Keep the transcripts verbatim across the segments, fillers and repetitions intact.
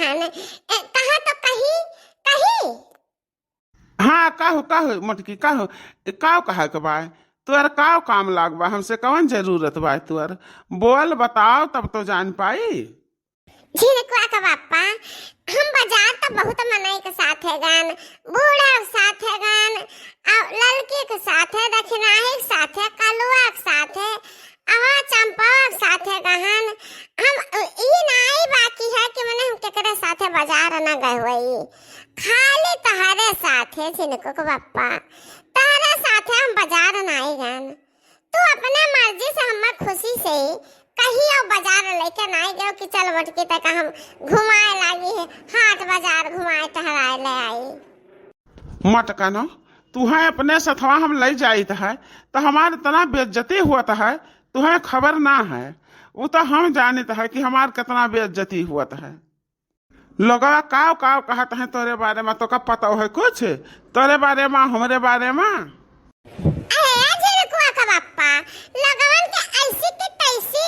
ए, कहा तो कही, कही। हाँ, कहो, कहो, मोटकी, कहो। ए, काव कहा के बाय? तोर काव काम लाग बा? हमसे कवन जरूरत बा तोर? बोल, बताओ, तब तो जान पाई। झिनकुआ के बापा, हम बाजार तो बहुत मनई के साथे गन, बूढ़ा के साथे गन, और ललकी के साथे, दक्षिणाही के साथे, कलुआ के साथे, अवा चंपा के साथे गहन। हम ई नाई बाकी है कि मने हम केकरे साथे बाजार न गए होई, खाली तहरे साथे झिनकू के बापा, तहरे साथे हम बाजार नाई गन। तू अपने मर्जी से, हमार खुशी से ही कहीं और बाजार लेके नाई गयो कि चल मोटकी तक हम घुमाए लागी है, हाट बाजार घुमाए टहराए ले आई। मटकनो, तुहें अपने सथवा हम लई जाइत है, तो हमार इतना बेइज्जती हुअत है, तुहें खबर ना है। वो तो हम जानित है कि हमार कितना बेइज्जती हुअत है। लोगवा काव काव कहत हैं तोरे बारे में, तोका पता है कुछ तोरे बारे में, हमरे बारे में? अरे झिनकुआ का बापा, लोगवन के ऐसी की तैसी।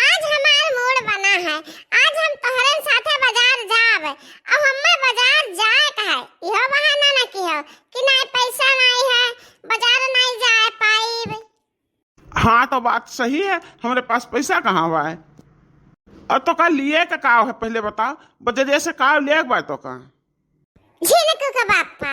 आज हमार मूड बना है, आज हम तोहरे साथे बाजार जाब। अब हमें बाजार जाए का है, इहो बहाना ना किहो कि नाई पैसा नाई है, बाजार नाई जाए पाइब। हाँ, तो बात सही है, हमरे पास पैसा कहाँ बा? और तोका लिए का काव है, पहले बताओ, बजरिया से काव लिए बा तोका? झिनकू के बापा,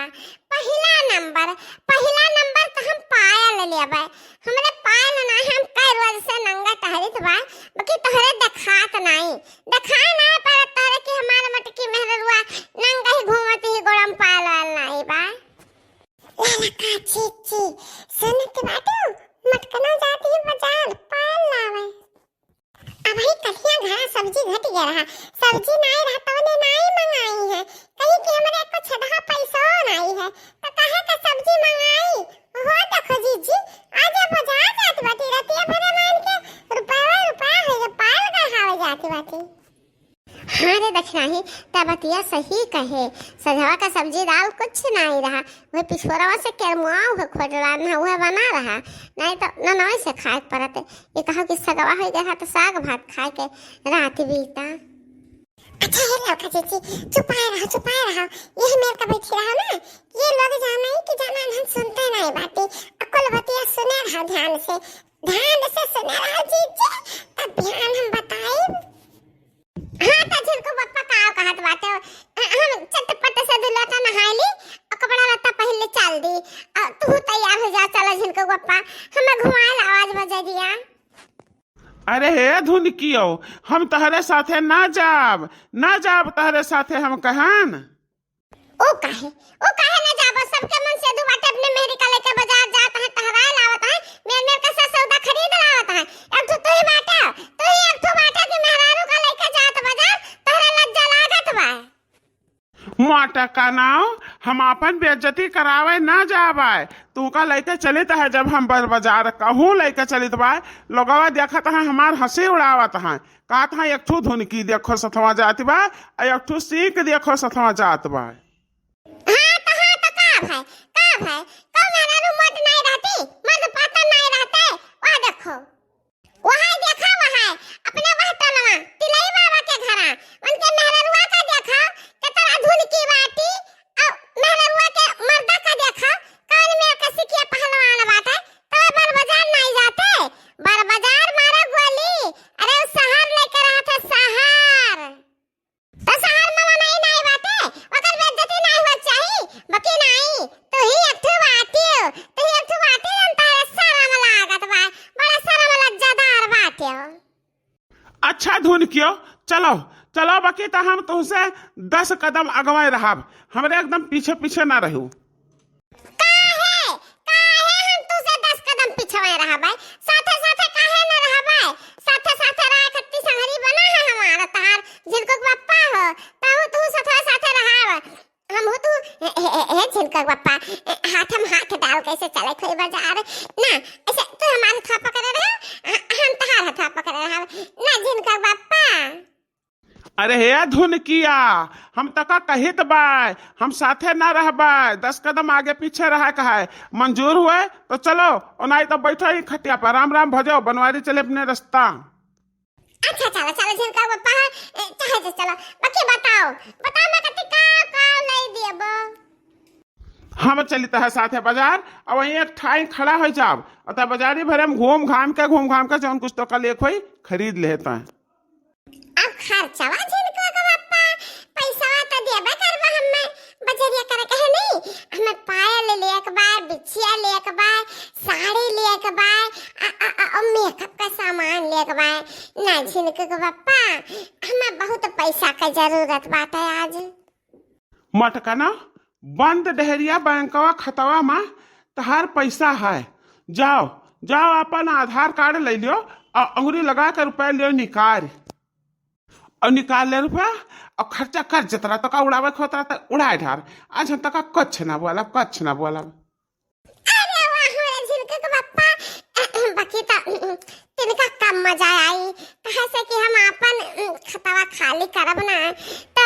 पहिला नंबर, पहिला नंबर तो हम पायल लेबै। हमरे पायल ना है, हम कई रोज से नंगा टहरित बा, बाकी तोहरे देखात नाई, देखाए ना पड़त तोहरे कि हमार मोटकी मेहररुआ नंगा ही घूमत ही, गोड़म पायल वायल नाई बा। ललका चीची, सुनत बाटू, मटकनो जाती है बाजार, पायल लावे। अबही कलिया घरा सब्जी घट गया रहा, सब्जी नाई रहा, तवने नाई मंगाई है, कहीं कि हमरे कुछ आधा पैसो नाई है, तो कहे के सब्जी मंगाई। हो देखो जीजी, आज बाजार जात बाटी, रतिया भरे मान के रुपया रुपया है, ये पायल गढ़ावे जात बाटी। हाँ रे दखिनाही, त बतिया सही कहे। सझवा का सब्जी दाल कुछ नाई रहा, वह पिछोरवा से केरमुआ, वह खोटला ना, वह बना रहा, नाई तो ननवे से खाए के पड़त। ये कहो कि सगवा हो गया तो साग भात खाए के रात बीता। अच्छा हे लौका चीची, चुपाए रहो, चुपाए रहो, यही मेर का बैठी रहो ना, ये लोग जाने कि जाना हम सुनते नहीं बाटी, अकुल बतिया सुने रहो ध्यान से, ध्यान से सुने रहो जीजी, तब ध्यान हम बताई। हाँ, त झिनकू बप्पा का कहत बाटे, हम चटपट से दू लोटा नहाए ली, और कपड़ा लत्ता पहन ले चल दी। आ, तू तैयार हो जा, चलो झिनकू बप्पा, हमें घुमाए ला आज बजरिया। अरे हे धुनकियो, हम तहरे साथे ना जाब, ना जाब तहरे साथे हम कहन। ओ काहे, ओ काहे ना जाबो? सबके मन से दू बाटे, अपने मेहरी का लेके बाजार जात है, टहराए लावत है, मेर मेर का से सौदा खरीद लावत है। अब तो तू ही बाटे, तू ही एक ठो बाटे कि मेहरारू का लेके जात बाजार, तोहरा लज्जा लागत बा। माटा का नाव, हम आपन बेइज्जती करावे ना जाबे। तू का लेके चलित है, जब हम बर बाजार कहूँ लेके चलित बा, लोगवा देखत है, हमार हंसी उड़ावत है। कहत हाँ, एक ठो धुनकी देखो सथवा जात बा, आ एक ठो सींक देखो सथवा जात बा। हाँ तो, हाँ तो का भाई, का भाई, कौ मेहरारू मोट नाई रहती, मर्द पातर नाई रहते, वह देखो, वह देखा, वह अपने वह टोलवा, तिलई बाबा के घरा, उनके मेहररुआ का देखा, केतना धुनकी बाटी, और मेहररुआ के मर्दा का देखा, कौन मेर के सिकिया पहलवान बाटे, तो बर बाजार नाई जाते, बर बाजार मारा गोली, अरे उ शहर लेके रहत है, शहर। तो शहर में मनई नाई बाटे, ओकर बेइज्जती नाई होत चाही, बकी नाई, तू ही एक ठो बाटियो, तू ही एक ठो बाटियो, जौन तहरे शरम लागत बा, बड़ा शरम लज्जादार बाटियो। अच्छा धुनकियो, चलो, चलो, बकी त हम तुहसे दस कदम अगवे रहब, हमरे एकदम पीछे पीछे ना रहू। काहे? काहे हम तुसे दस कदम पिछवे रहबै? साथे साथे काहे न रहबै? साथे साथे रहे खत्ती संगरी बना है हमार तहार झिनकू के पप्पा हो, तहु तू साथे साथे रहब। हम हो तू, ए, ए, ए, ए, झिनकू के पप्पा, ए, हाथ हम हाथ डाल के ऐसे चले खोई बाजार। ना, ऐसे तू हमार हथवा पकड़े रहे, ह-, हम तहार हथवा पकड़े रहब। ना झिनकू के पप्पा। अरे हे धुनकिया, हम तका कहित बाय, हम साथे ना रहबाय, दस कदम आगे पीछे रहे का है। मंजूर हुए तो चलो, और नाई तो बैठो ही खटिया पर, राम राम भजो, बनवारी चले अपने रास्ता। अच्छा, चलो, चलो, झिनका बप्पा है, ए, चाहे जे चलो, बाकी बताओ, बताओ मैं कति का, का लाई दियबो? हम चलित है साथे बाजार, अब वहीं एक ठाई खड़ा होइ जाब, और तब बाजारी भरे में घूम घाम के, घूम घाम के जौन कुछ तो का लेक होई, खरीद लेत हैं। अब खर्चवा झिनका के बप्पा, पैसवा तो देबे करबा हमें, बजरिया करे के है नहीं, हमें पायल लेक बा, बिछिया लेक बा, साड़ी लेक बा, आ, आ, आ, आ, makeup का सामान लेक बा। ना झिनका के बप्पा, हमें बहुत पैसा के जरूरत बाटे आज। मटकना, बंद डहरिया बैंकवा खतवा मा तहार पैसा है। जाओ, जाओ, अपन आधार कार्ड ले लियो और अंगुरी लगा के रुपया लियो निकाल। और निकाल ले रुपया और खर्चा कर, जितना तो का उड़ावे के होता तो उड़ाए ढार। आज हम तका कुछ ना बोलब, कुछ ना बोलब। अरे वाह, हमरे झिनका के बप्पा, बाकी तो तिनका कम मजा आई, कहे से कि हम आपन खतवा खाली करब ना, तो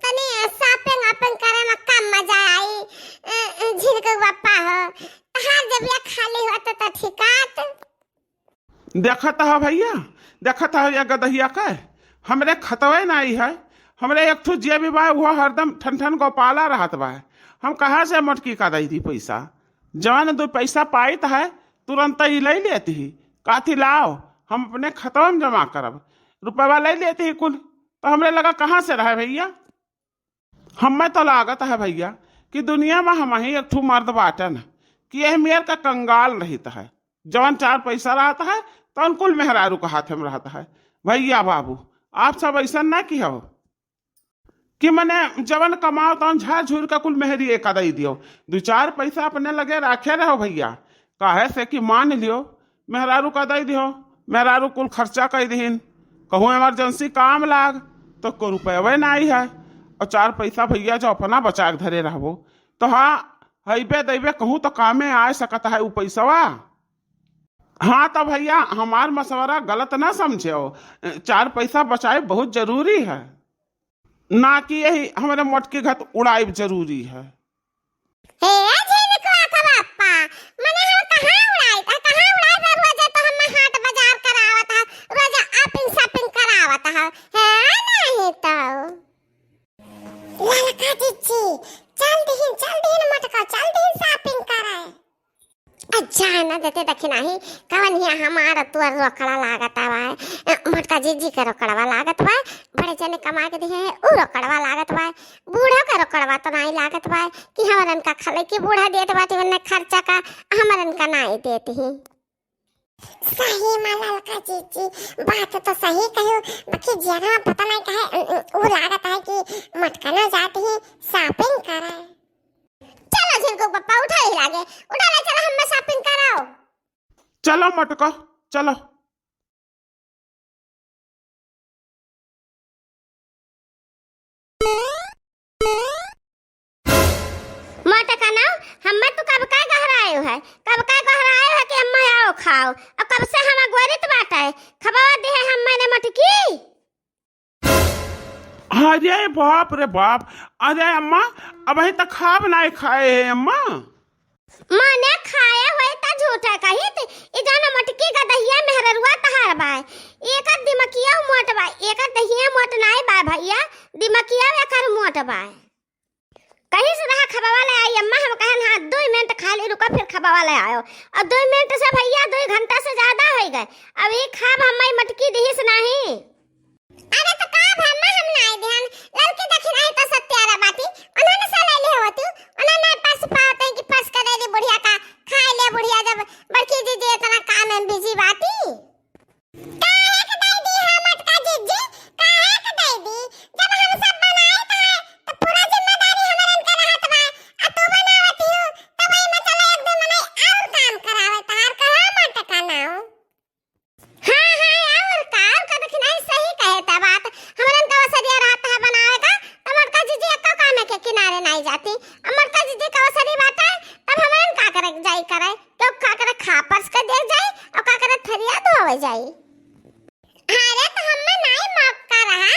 तनी shopping वॉपिंग करे में कम मजा आई। झिनका के बप्पा हो, तहार जबिया खाली होत तो ठिकात। देखत ह भइया, देखत ह या गदहिया के, हमरे खतवे नाई है, हमरे एक ठो जेबी बा, उहो हरदम ठन ठन गोपाला रहत बा। हम कहाँ से मोटकी का दई दी पैसा? जवन दो पैसा पाइत है, तुरंत ही लई लेत ही। काथी लाओ, हम अपने खतवा में जमा करब। रुपया लई लेत ही कुल, तो हमरे लगा कहाँ से रहे भइया? हमें तो लागत है भइया कि दुनिया में हमहीं एक ठो मर्द बाटन कि यह मेर का कंगाल रहित है। जवन चार पैसा रहत है, तवन कुल मेहरारू के हाथे में रहत है। भइया बाबू, आप सब अइसन ना किहो कि मने जवन कमाओ तवन झार झूर के कुल मेहरिये का दई दियो। दो चार पैसा अपने लगे राखे रहो भइया, काहे से कि मान लियो मेहरारू का दई दिहो, मेहरारू कुल खर्चा कई दिहिन, कहूँ emergency काम लाग तो को रुपयवे नाई है। और चार पैसा भइया जो अपना बचा के धरे रहबो तो हाँ, हइबे दइबे कहूँ तो कामे आए सकत है उ पैसवा। हाँ तो भइया, हमार मशवरा गलत ना समझो, चार पैसा बचाए बहुत जरूरी है, ना कि यही हमरे मोटकी घत उड़ाइब जरूरी है। हे झिनकवा के बप्पा, मने हम कहाँ उड़ाई, त कहाँ उड़ाई बा? रोज तो हम हाट बाजार करावत है, रोज shopping shopping करावत है, है नहीं तो। ललका जिज्जी, चल दिहिन, चल दिहिन मोटका, चल दिहिन shopping करे। आ जाए ना देते देखी नाही, कवन हिया हमार तोर रोकड़ा लागत बा, अ, मोटका जिज्जी के रोकड़वा लागत बा, बड़े जने कमा के दिहे, उ रोकड़वा लागत बा, बूढ़ो के रोकड़वा तो नाही लागत बा कि हमरन का खले की बूढ़ा देत बाटी, वन्ने खर्चा का हमरन का नाही देत ही। सही में ललका जिज्जी, बात तो सही कहो, बाकी जियरा पता नहीं काहे, उ, उ, उ लागत है कि मोटका ना जात ही shopping करे। चलो झिनकू बप्पा, उठा ही लागे, उठा ले, चलो हमें shopping कराओ। चलो मोटका, चलो। मोटका ना, हमें तू कब का गहरायो है, कब का गहरायो है कि हमें आओ खाओ, और कब से हमें गोरित बाटे, खबवा दिहे हम मैंने मोटकी। अरे बाप रे बाप, अरे अम्मा, अबहीं तक खाब नाई खाए है अम्मा। मने खाए होई त झूठे कहित, ई जानो मोटकी का दहिया मेहररुआ तहार बाय, एकर दिमकिया मोट बाय, एकर दहिया मोट नाई बाय भइया, दिमकिया एकर मोट बाय। कहिस रहा खबवा ले आई अम्मा, हम कहन हाँ दुइ मिनट खाली रुका फिर खबवा ले आयो, और दुइ मिनट से भइया दुइ घंटा से ज्यादा होइ गए, अब ई खाब हमारी मोटकी दिहिस नाही। अरे तो का भा अम्मा, हम नाई देहन, ललकी दखिनाही तो सत्यारा बाटी, उन्होंने से ले ले होती, उन्होंने पर्स पावत है कि पर्स का दे दी बुढ़िया का, खाए ले बुढ़िया जब बड़की जिज्जी इतना काम में busy बाटी। काहे के दे दी हम मोटका जिज्जी, काहे के दे दी? जब हम सब बनाए था तो पूरा जिम्मेदारी हमरन के रहत बा, आ तू बनावती हो, तो वही में चलो एक दो मनई और काम करावे, तहार कहा मोटका ना हो। हाँ, हाँ, और का, और का, देखी, नहीं, सही कहे त बात। हमरन का ओसरिया रहत है बनावे का, त मोटका जिज्जी एक्को कामे के किनारे नहीं जाती। अब मोटका जिज्जी का ओसरी बात है, तब हमरन का करे, जाई करे? क्यों का करे, खा परस के दे जाई, और का करे, थरिया धोवे जाई। अरे, तो हम्मे नहीं मौका रहा,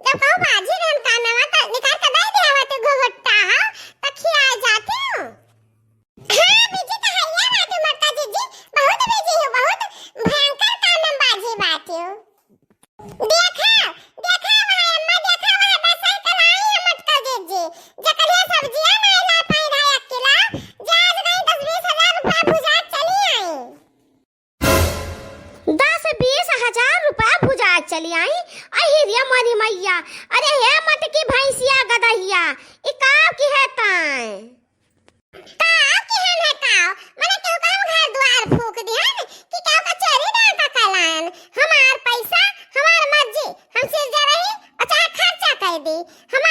जब कहूँ बाजी रहन कामे में, तो निकाल के दे दे आवती घुघुट्टा, हाँ, तो खिया जाती हूँ। हाँ, busy तो हइये बाटी मोटका जिज्जी, बहुत busy हो, बहुत भयंकर काम में बाजी बाटी हो। देखा, देखा वहाँ अम्मा, देखा वहाँ बस साइकिल आई है मटका जीजी, जकरिया सब्जिया माई ला पाई रहा एक किलो, जे आज गई दस बीस हजार रुपया भुजा चली आई। दस बीस हजार रुपया भुजा चली आई। अहि रे मोरी मैया, अरे हे मटकी भैंसिया गदहिया, ई का की है ताय? का किहन है का? मने केहू का हम घर दुआर फूक दिहन कि केहू का चोरी डाका कैलान? हमार पैसा, हमार मर्जी, हम सिरजा रही और चाहे खर्चा कर दी। हम